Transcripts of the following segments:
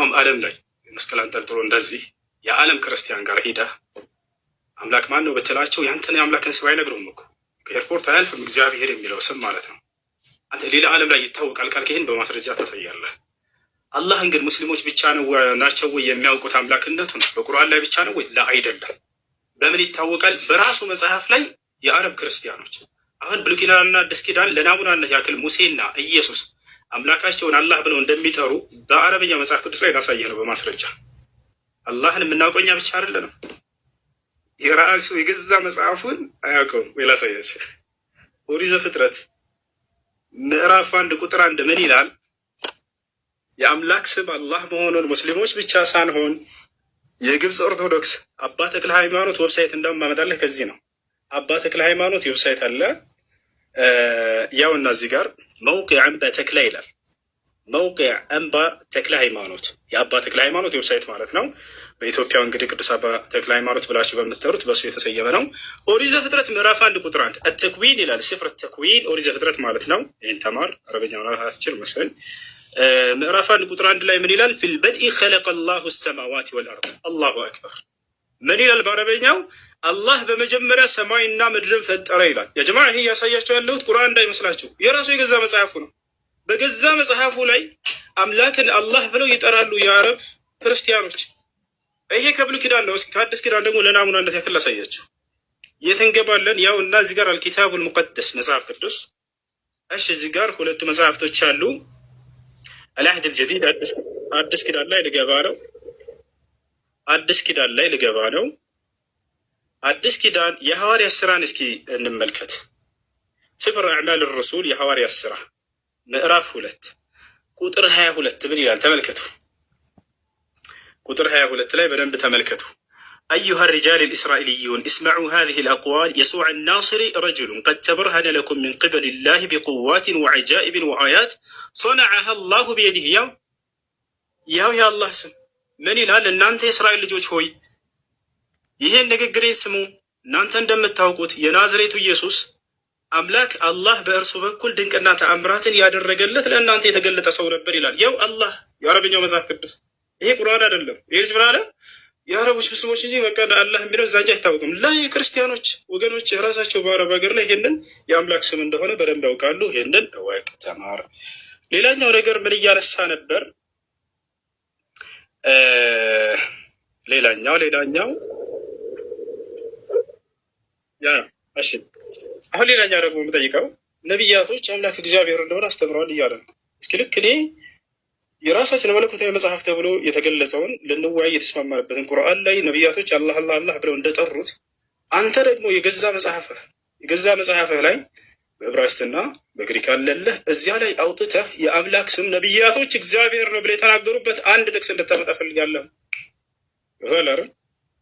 የትኛውም ዓለም ላይ መስቀል አንጠልጥሎ እንደዚህ የዓለም ክርስቲያን ጋር ሂደህ አምላክ ማን ነው ብትላቸው ያንተን የአምላክን ስም አይነግሩም እኮ። ከኤርፖርት አያልፍም እግዚአብሔር የሚለው ስም ማለት ነው። አንተ ሌላ ዓለም ላይ ይታወቃል ካልክ ይህን በማስረጃ ታሳያለህ። አላህን ግን ሙስሊሞች ብቻ ነው ናቸው ወይ የሚያውቁት አምላክነቱን? በቁርአን ላይ ብቻ ነው ወይ? لا፣ አይደለም። በምን ይታወቃል? በራሱ መጽሐፍ ላይ የአረብ ክርስቲያኖች አሁን ብሉይ ኪዳንና አዲስ ኪዳን ለናሙናነት ያክል ሙሴና ኢየሱስ አምላካቸውን አላህ ብለው እንደሚጠሩ በአረበኛ መጽሐፍ ቅዱስ ላይ ላሳየህ ነው በማስረጃ። አላህን የምናውቀው እኛ ብቻ አይደለንም። የራሱ የገዛ መጽሐፉን አያውቀውም ወይ? ላሳያችሁ። ኦሪት ዘፍጥረት ምዕራፍ 1 ቁጥር 1 ምን ይላል? የአምላክ ስም አላህ መሆኑን ሙስሊሞች ብቻ ሳንሆን የግብፅ ኦርቶዶክስ አባ ተክለ ሃይማኖት website እንደማመጣልህ ከዚህ ነው። አባ ተክለ ሃይማኖት website አለ። ያው እና እዚህ ጋር موقع አንባ ተክለ ይላል። موقع አንባ ተክለ ሃይማኖት፣ የአባ ተክለ ሃይማኖት website ማለት ነው። በኢትዮጵያው እንግዲህ ቅዱስ አባ ተክለ ሃይማኖት ብላችሁ በምትጠሩት በእሱ የተሰየመ ነው። ኦሪት ዘፍጥረት ምዕራፍ 1 ቁጥር 1 التكوين ይላል። سفر التكوين ኦሪት ዘፍጥረት ማለት ነው። ይህን ተማር። አረበኛ አትችል መሰለኝ። ምዕራፍ 1 ቁጥር 1 ላይ ምን ይላል? في البدء خلق الله السماوات والأرض። الله أكبر። ምን ይላል በአረበኛው? አላህ በመጀመሪያ ሰማይና ምድርን ፈጠረ ይላል። يا جماعة፣ ይሄ እያሳያቸው ያለሁት ቁርአን እንዳይመስላችሁ የራሱ የገዛ መጽሐፉ ነው። በገዛ መጽሐፉ ላይ አምላክን አላህ ብለው ይጠራሉ የአረብ ክርስቲያኖች። ይሄ ከብሉይ ኪዳን ነው። እስኪ ከአዲስ ኪዳን ደግሞ ለናሙናነት ያክል ላሳያችሁ። የት እንገባለን? ያው እና እዚህ ጋር الكتاب المقدس መጽሐፍ ቅዱስ። እሺ፣ እዚህ ጋር ሁለቱ መጽሐፍቶች አሉ። العهد الجديد አዲስ ኪዳን ላይ ልገባ ነው። አዲስ ኪዳን ላይ ልገባ ነው። አዲስ ኪዳን የሐዋርያት ስራን እስኪ እንመልከት። سفر أعمال الرسل የሐዋርያት ስራ ምዕራፍ 2 ቁጥር 22 ምን ይላል? ተመልከቱ። ቁጥር 22 ላይ በደንብ ተመልከቱ። أيها الرجال الإسرائيليون اسمعوا هذه الأقوال يسوع الناصري رجل قد تبرهن لكم من قبل الله بقوات وعجائب وآيات صنعها الله بيده። ያው ያው የአላህ ስም ምን ይላል? እናንተ የእስራኤል ልጆች ሆይ፣ ይህን ንግግሬን ስሙ። እናንተ እንደምታውቁት የናዝሬቱ ኢየሱስ አምላክ አላህ በእርሱ በኩል ድንቅና ተአምራትን ያደረገለት ለእናንተ የተገለጠ ሰው ነበር ይላል። ያው አላህ የአረብኛው መጽሐፍ ቅዱስ፣ ይሄ ቁርአን አይደለም። ይሄ ልጅ ምን አለ? የአረቦች ሙስሊሞች እንጂ በቃ አላህ የሚለው እዛ እንጂ አይታወቅም። ላይ የክርስቲያኖች ወገኖች ራሳቸው በአረብ ሀገር ላይ ይሄንን የአምላክ ስም እንደሆነ በደንብ ያውቃሉ። ይሄንን እወቅ፣ ተማር። ሌላኛው ነገር ምን እያነሳ ነበር? ሌላኛው ያ እሺ፣ አሁን ሌላኛው ደግሞ የምጠይቀው ነቢያቶች አምላክ እግዚአብሔር እንደሆነ አስተምረዋል እያለ ነው። እስኪ ልክ እኔ የራሳችን መለኮታዊ መጽሐፍ ተብሎ የተገለጸውን ልንወያይ የተስማማንበትን ቁርአን ላይ ነቢያቶች አላህ አላህ አላህ ብለው እንደጠሩት አንተ ደግሞ የገዛ መጽሐፍህ ላይ በዕብራይስጥና በግሪክ አለልህ፣ እዚያ ላይ አውጥተህ የአምላክ ስም ነቢያቶች እግዚአብሔር ነው ብለው የተናገሩበት አንድ ጥቅስ እንድታመጣ እፈልጋለሁ። ገብቶሃል አይደል?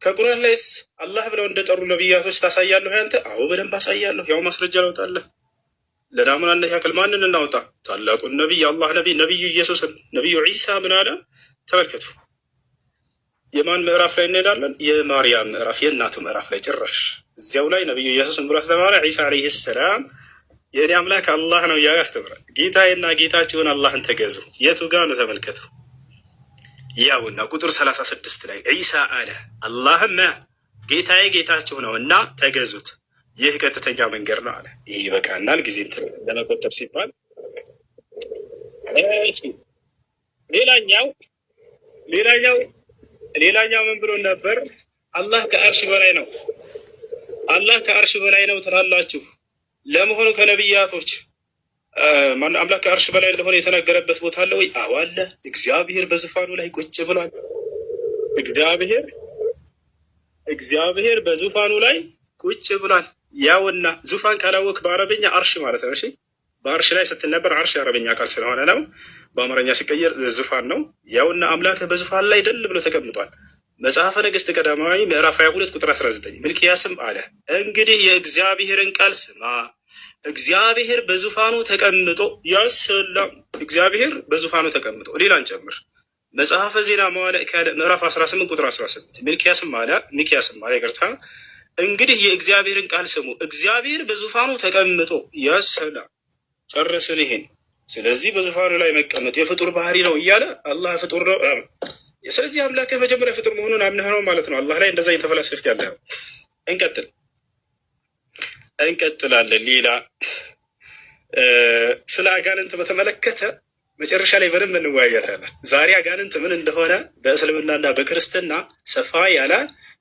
ከቁርአን ላይስ አላህ ብለው እንደጠሩ ነቢያቶች ታሳያለህ አንተ? አዎ፣ በደንብ አሳያለሁ። ያው ማስረጃ ላውጣለህ። ለናሙናነት ያክል ማንን እናውጣ? ታላቁን ነቢይ፣ የአላህ ነቢይ፣ ነቢዩ ኢየሱስን። ነቢዩ ዒሳ ምን አለ? ተመልከቱ። የማን ምዕራፍ ላይ እንሄዳለን? የማርያም ምዕራፍ፣ የእናቱ ምዕራፍ ላይ ጭራሽ እዚያው ላይ ነቢዩ ኢየሱስ ምን ብሎ አስተማረ? ዒሳ عليه السلام የእኔ አምላክ አላህ ነው እያለ ያስተምራል። ጌታዬና ጌታችሁን አላህን ተገዙ። የቱ ጋር ነው? ተመልከቱ። ያውና ቁጥር 36 ላይ ዒሳ አለ፣ አላህም ጌታዬ ጌታችሁ ነው እና ተገዙት፣ ይህ ቀጥተኛ መንገድ ነው አለ። ይህ ይበቃናል፣ ጊዜ ለመቆጠብ ሲባል። እሺ፣ ሌላኛው ምን ብሎ ነበር? አላህ ከአርሽ በላይ ነው፣ አላህ ከአርሽ በላይ ነው ትላላችሁ። ለመሆኑ ከነቢያቶች አምላክ ከአርሽ በላይ እንደሆነ የተነገረበት ቦታ አለ ወይ? አዎ አለ። እግዚአብሔር በዙፋኑ ላይ ቁጭ ብሏል። እግዚአብሔር በዙፋኑ ላይ ቁጭ ብሏል። ያውና ዙፋን ካላወቅ በአረበኛ عرش ማለት ነው። እሺ፣ በአርሽ ላይ ስትል ነበር። عرش የአረበኛ ቃል ስለሆነ ነው። በአማርኛ ሲቀየር ዙፋን ነው። ያውና አምላክህ በዙፋን ላይ ደል ብሎ ተቀምጧል። መጽሐፈ ነገሥት ቀዳማዊ ምዕራፍ 22 ቁጥር 19 ሚልክያስም አለ፣ እንግዲህ የእግዚአብሔርን ቃል ስማ፣ እግዚአብሔር በዙፋኑ ተቀምጦ። يا سلام፣ እግዚአብሔር በዙፋኑ ተቀምጦ። ሌላን ጨምር። መጽሐፈ ዜና መዋዕል ምዕራፍ 18 ቁጥር 18 ሚልኪያስም አለ፣ ሚኪያስም አለ፣ ይቅርታ፣ እንግዲህ የእግዚአብሔርን ቃል ስሙ፣ እግዚአብሔር በዙፋኑ ተቀምጦ። يا سلام፣ ጨረስን ይሄን። ስለዚህ በዙፋኑ ላይ መቀመጥ የፍጡር ባህሪ ነው እያለ አላህ ፍጡር ነው። ስለዚህ አምላክህ መጀመሪያ ፍጡር መሆኑን አምነህ ነው ማለት ነው። አላህ ላይ እንደዛ እየተፈላሰፍክ ያለኸው። እንቀጥል እንቀጥላለን። ሌላ ስለ አጋንንት በተመለከተ መጨረሻ ላይ በደንብ እንወያያታለን። ዛሬ አጋንንት ምን እንደሆነ በእስልምናና በክርስትና ሰፋ ያለ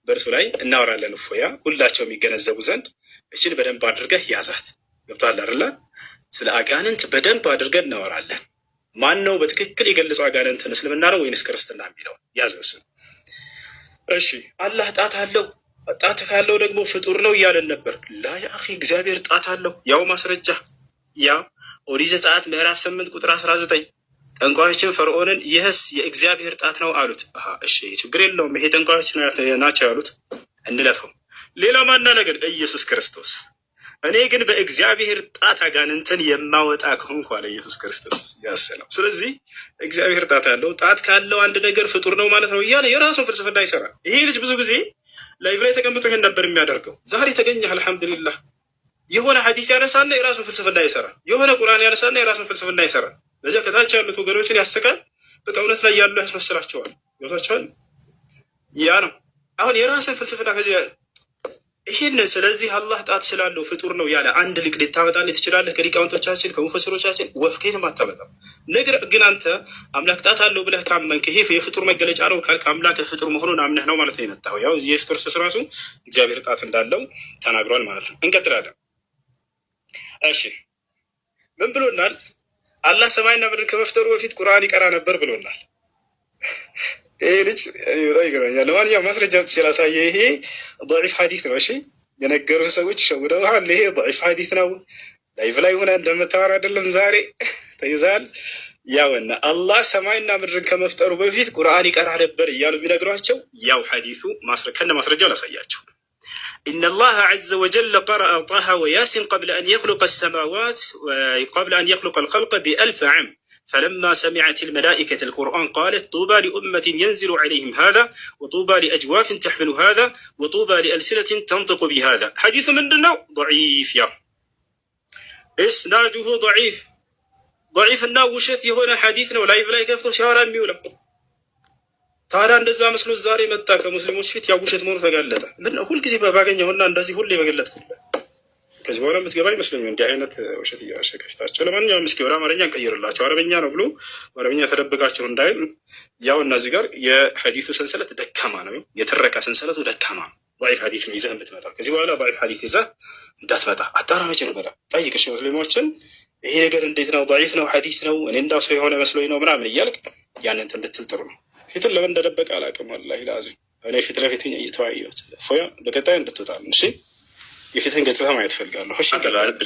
በእርሱ ላይ እናወራለን። እፎያ ሁላቸው የሚገነዘቡ ዘንድ እችን በደንብ አድርገህ ያዛት። ገብቶሃል አይደለ? ስለ አጋንንት በደንብ አድርገን እናወራለን። ማን ነው በትክክል የገለጸው አጋንንትን እስልምና ነው ወይንስ ክርስትና የሚለው ያዘው እሱን። እሺ፣ አላህ ጣት አለው። ጣት ካለው ደግሞ ፍጡር ነው እያለን ነበር። لا يا أخي፣ እግዚአብሔር ጣት አለው። ያው ማስረጃ ያ ኦሪት ዘጸአት ምዕራፍ 8 ቁጥር 19፣ ጠንቋዮችን ፈርዖንን ይህስ የእግዚአብሔር ጣት ነው አሉት። አሃ እሺ ችግር የለውም፣ ይሄ ጠንቋዮች ናቸው ያሉት፣ እንለፈው። ሌላ ማና ነገር ኢየሱስ ክርስቶስ እኔ ግን በእግዚአብሔር ጣት አጋንንትን የማወጣ ከሆንኩ አለ ኢየሱስ ክርስቶስ ያሰለው። ስለዚህ እግዚአብሔር ጣት አለው። ጣት ካለው አንድ ነገር ፍጡር ነው ማለት ነው እያለ የራሱን ፍልስፍና ይሰራል። ይሄ ልጅ ብዙ ጊዜ live ላይ ተቀምጦ ይሄን ነበር የሚያደርገው። ዛሬ ተገኘ፣ አልሐምዱሊላህ። የሆነ ሐዲስ ያነሳና የራሱን ፍልስፍና ይሰራል። የሆነ ቁርአን ያነሳና የራሱን ፍልስፍና ይሰራል። በዚያ ከታች ያሉት ወገኖችን ያስቃል። በቃ እውነት ላይ ያሉ ያስመስላቸዋል። ገብቷቸዋል። ያ ነው አሁን የራስን ፍልስፍና ከዚህ ይህን። ስለዚህ አላህ ጣት ስላለው ፍጡር ነው ያለ አንድ ሊቅ ልታመጣልኝ ትችላለህ? ከሊቃውንቶቻችን ከሙፈስሮቻችን ወፍ ከየትም አታመጣም። ነገር ግን አንተ አምላክ ጣት አለው ብለህ ካመንክ፣ ይሄ የፍጡር መገለጫ ነው ካልክ፣ አምላክ ፍጡር መሆኑን አምነህ ነው ማለት ነው የመጣኸው። ያው ኢየሱስ ክርስቶስ ራሱ እግዚአብሔር ጣት እንዳለው ተናግሯል ማለት ነው። እንቀጥላለን። እሺ፣ ምን ብሎናል? አላህ ሰማይና ምድርን ከመፍጠሩ በፊት ቁርአን ይቀራ ነበር ብሎናል። ይሄ ልጅ በጣም ይገርመኛል። ለማንኛውም ማስረጃ ስላሳየ ይሄ ضዒፍ ሐዲስ ነው። እሺ፣ የነገሩህ ሰዎች ሸውደውሃል። ይሄ ضዒፍ ሐዲስ ነው። ላይፍ ላይ ሆነ እንደምታወራ አይደለም። ዛሬ ተይዛል። ያውና አላህ ሰማይና ምድርን ከመፍጠሩ በፊት ቁርአን ይቀራ ነበር እያሉ የሚነግሯቸው ያው ሐዲሱ ከነ ማስረጃው ላሳያቸው። إن الله عز وجل قرأ طه وياسين قبل أن يخلق السماوات، قبل أن يخلق الخلق ب1000 عام، فلما سمعت الملائكة القرآن قالت: طوبى لأمة ينزل عليهم هذا، وطوبى لأجواف تحمل هذا، وطوبى لألسنة تنطق بهذا. حديث ምንድነው? ضعيف። ያ إسناده ضعيف። ضعيف እና ውሸት የሆነ ሐዲስ ነው። Live ላይ ከፍቶ ሲያወራ የሚውለው። ታዲያ እንደዛ መስሎ ዛሬ መጣ ከሙስሊሞች ፊት፣ ያው ውሸት መሆኑ ተጋለጠ። ምን ሁልጊዜ ባገኘሁና እንደዚህ ሁሌ በገለጥኩልህ ከዚህ በኋላ የምትገባ አይመስለኝም። እንዲህ አይነት ውሸት እየዋሸ ከፊታቸው። ለማንኛውም እስኪ ወደ አማርኛ እንቀይርላቸው። አረበኛ ነው ብሎ አረበኛ ተደብቃቸው እንዳይል። ያው እነዚህ ጋር የሐዲሱ ሰንሰለት ደካማ ነው። የትረካ ሰንሰለቱ ደካማ ነው። ضዒፍ ሐዲስ ነው ይዘህ የምትመጣው። ከዚህ በኋላ ضዒፍ ሐዲስ ይዘህ እንዳትመጣ። አጣራ፣ መጀመሪያ ጠይቅ። እሺ፣ ሙስሊሞችን ይሄ ነገር እንዴት ነው? ضዒፍ ነው ሐዲስ ነው፣ እኔ እንዳው ሰው የሆነ መስሎኝ ነው ምናምን እያልክ ያንን እንትን ብትል ጥሩ ነው። ፊቱን ለምን እንደደበቀ አላውቅም። ወላሂ ላዚም እኔ ፊት ለፊት እየተወያየሁት ፎያ በቀጣይ እንድትወጣ ነው። እሺ፣ የፊትን ገጽታ ማየት ፈልጋለሁ። እሺ።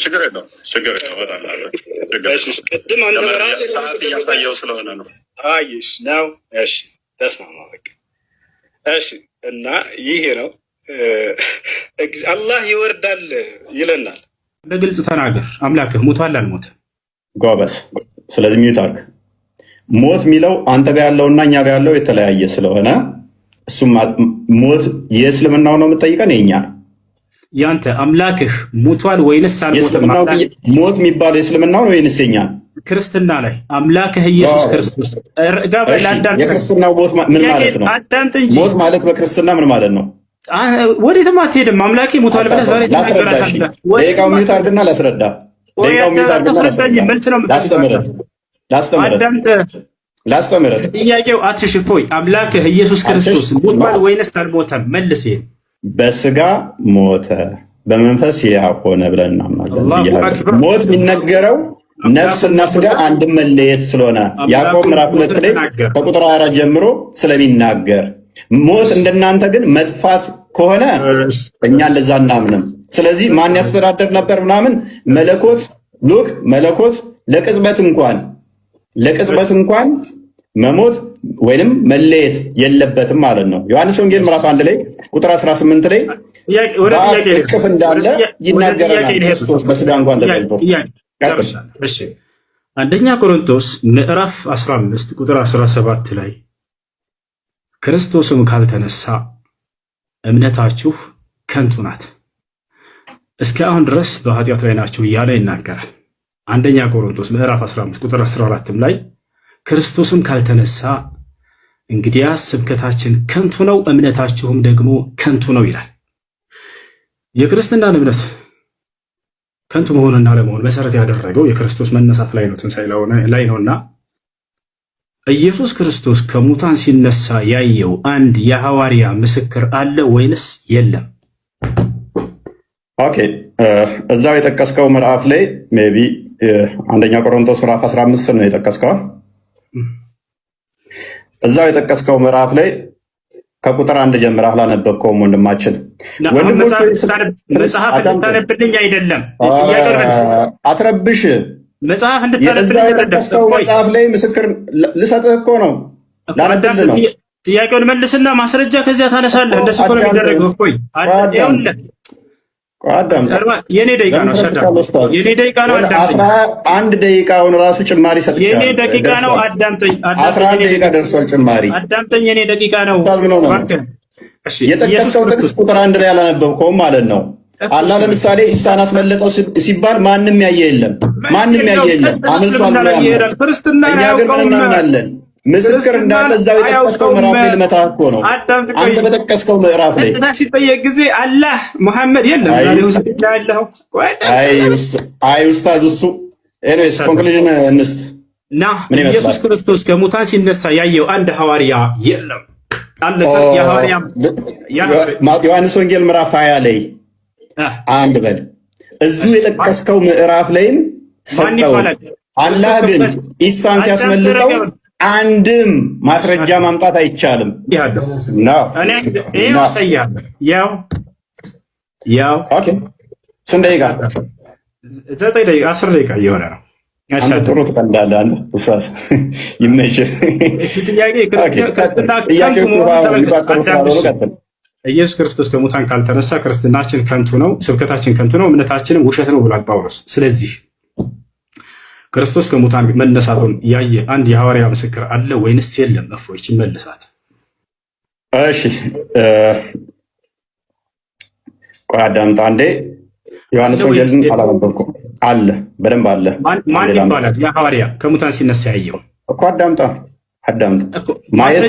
ችግር የለውም፣ ችግር የለውም። እወጣለሁ። ችግር እሺ፣ የለውም። ቅድም አንተ በራስህ ሰዓት እያሳየው ስለሆነ ነው። አይሽ ነው። እሺ፣ ተስማማ በቃ። እሺ፣ እና ይሄ ነው፣ አላህ ይወርዳል ይለናል። በግልጽ ተናገር። አምላክህ ሞቷል አልሞተም? ጎበዝ። ስለዚህ mute አድርግ። ሞት የሚለው አንተ ጋር ያለውና እኛ ጋር ያለው የተለያየ ስለሆነ እሱም ሞት የእስልምናው ነው የምጠይቀን የኛ ነው። ያንተ አምላክህ ሞቷል ወይንስ አልሞተም? የእስልምናው ሞት የሚባለው የእስልምናው ነው ወይንስ የኛ ነው? ክርስትና ላይ አምላክህ ኢየሱስ ክርስቶስ ጋር እሺ፣ የክርስትናው ሞት ምን ማለት ነው? አዳምጥ እንጂ። ሞት ማለት በክርስትና ምን ማለት ነው? ወዴትም አትሄድም። አምላኬ ሞቷል ብለህ ዛሬ ላስረዳ። እሺ፣ ደቂቃው mute አድርግና ላስረዳ። ደቂቃው mute አድርግና ላስረዳ። መልስ ነው። ላስተምርህ ላስተምርህ አዳምጥ። ላስተምርህ። ጥያቄው አትሽፎይ። አምላክህ ኢየሱስ ክርስቶስ ሞቷል ወይንስ አልሞተም? መልስ ይሄን። በስጋ ሞተ፣ በመንፈስ ሕያው ሆነ ብለን እናምናለን። አላሁ ብያለሁ። አክበር። ሞት የሚነገረው ነፍስና ስጋ አንድም መለየት ስለሆነ ያዕቆብ ምዕራፍ 2 ላይ ከቁጥር 4 ጀምሮ ስለሚናገር፣ ሞት እንደናንተ ግን መጥፋት ከሆነ እኛ እንደዛ እናምንም። ስለዚህ ማን ያስተዳደር ነበር ምናምን መለኮት look መለኮት ለቅጽበት እንኳን መሞት ወይንም መለየት የለበትም ማለት ነው። ዮሐንስ ወንጌል ምዕራፍ 1 ላይ ቁጥር 18 ላይ በአብ እቅፍ እንዳለ ይናገረናል። ክርስቶስ በስጋ እንኳን ተገልጦ። እሺ፣ አንደኛ ቆሮንቶስ ምዕራፍ 15 ቁጥር 17 ላይ ክርስቶስም ካልተነሳ እምነታችሁ ከንቱ ናት፣ እስከ አሁን ድረስ በኃጢአት ላይ ናችሁ እያለ ይናገራል። አንደኛ ቆሮንቶስ ምዕራፍ 15 ቁጥር 14 ላይ ክርስቶስም ካልተነሳ እንግዲያስ ስብከታችን ከንቱ ነው፣ እምነታችሁም ደግሞ ከንቱ ነው ይላል። የክርስትናን እምነት ከንቱ መሆንና አለመሆን መሰረት ያደረገው የክርስቶስ መነሳት ላይ ነው፣ ትንሣኤ ላይ ነውና ኢየሱስ ክርስቶስ ከሙታን ሲነሳ ያየው አንድ የሐዋርያ ምስክር አለ ወይንስ የለም? Okay፣ እዛው የጠቀስከው ምዕራፍ ላይ maybe አንደኛ ቆሮንቶስ ምዕራፍ 15 ነው የጠቀስከው። እዛው የጠቀስከው ምዕራፍ ላይ ከቁጥር 1 ጀምረህ አላነበብከውም ወንድማችን። መጽሐፍ እንድታነብልኝ አይደለም፣ አትረብሽ። መጽሐፍ እንድታነብልኝ አይደለም። የጠቀስከው መጽሐፍ ላይ ምስክር ልሰጥህ እኮ ነው፣ ላነብልህ ነው። ጥያቄውን መልስና ማስረጃ ከዚያ ታነሳለህ። እንደሱ እኮ ነው የሚደረገው። እፎይ፣ የኔ ደቂቃ ነው። የኔ ደቂቃ ነው። አዳምጠኝ። 11 ደቂቃውን ራሱ ጭማሪ ሰጥቻለሁ። የኔ ደቂቃ ነው። አዳምጠኝ። 11 ደቂቃ ደርሷል ጭማሪ። አዳምጠኝ። የኔ ደቂቃ ነው። የጠቀስከው ጥቅስ ቁጥር 1 ላይ ያላነበብከውም ማለት ነው። አላህ ለምሳሌ ኢሳን አስመለጠው ሲባል ማንም ያየ የለም። ማንም ያየ የለም። አምልጧል ብሎ ያምናል። እኛ ግን ምን እናምናለን? ምስክር እንዳለ እዛው የጠቀስከው ምዕራፍ ላይ ልመታህ እኮ ነው። አንተ በጠቀስከው ምዕራፍ ላይ ቀጥታ ሲጠየቅ ጊዜ አላህ ሙሐመድ የለም። አይ ኡስታዝ፣ እሱ anyways conclusion እንስጥ። እና ኢየሱስ ክርስቶስ ከሙታን ሲነሳ ያየው አንድ ሐዋርያ የለም። ዮሐንስ ወንጌል ምዕራፍ 20 ላይ አንድ በል፣ እዚሁ የጠቀስከው ምዕራፍ ላይም ሰጠው። አላህ ግን ኢሳን ሲያስመልጠው አንድም ማስረጃ ማምጣት አይቻልም። ያው Okay፣ ስንት ደቂቃ? 9 ደቂቃ፣ 10 ደቂቃ እየሆነ ነው። ጥሩ ትቀልዳለህ አንተ ኡስታዝ፣ ይመችህ። ጥያቄዎቹ የሚቋጠሩ ስላልሆኑ ቀጥል። ኢየሱስ ክርስቶስ ከሙታን ካልተነሳ ክርስትናችን ከንቱ ነው፣ ስብከታችን ከንቱ ነው፣ እምነታችንም ውሸት ነው ብሏል ጳውሎስ። ስለዚህ ክርስቶስ ከሙታን መነሳቱን ያየ አንድ የሐዋርያ ምስክር አለ ወይንስ የለም? እፎይ መልሳት። እሺ፣ ቆይ አዳምጣ አንዴ። ዮሐንስ ወንጌልን አላነበብኩም። አለ፣ በደንብ አለ። ማን ይባላል? ያ ሐዋርያ ከሙታን ሲነሳ ያየው እኮ። አዳምጣ፣ አዳምጣ። ማየት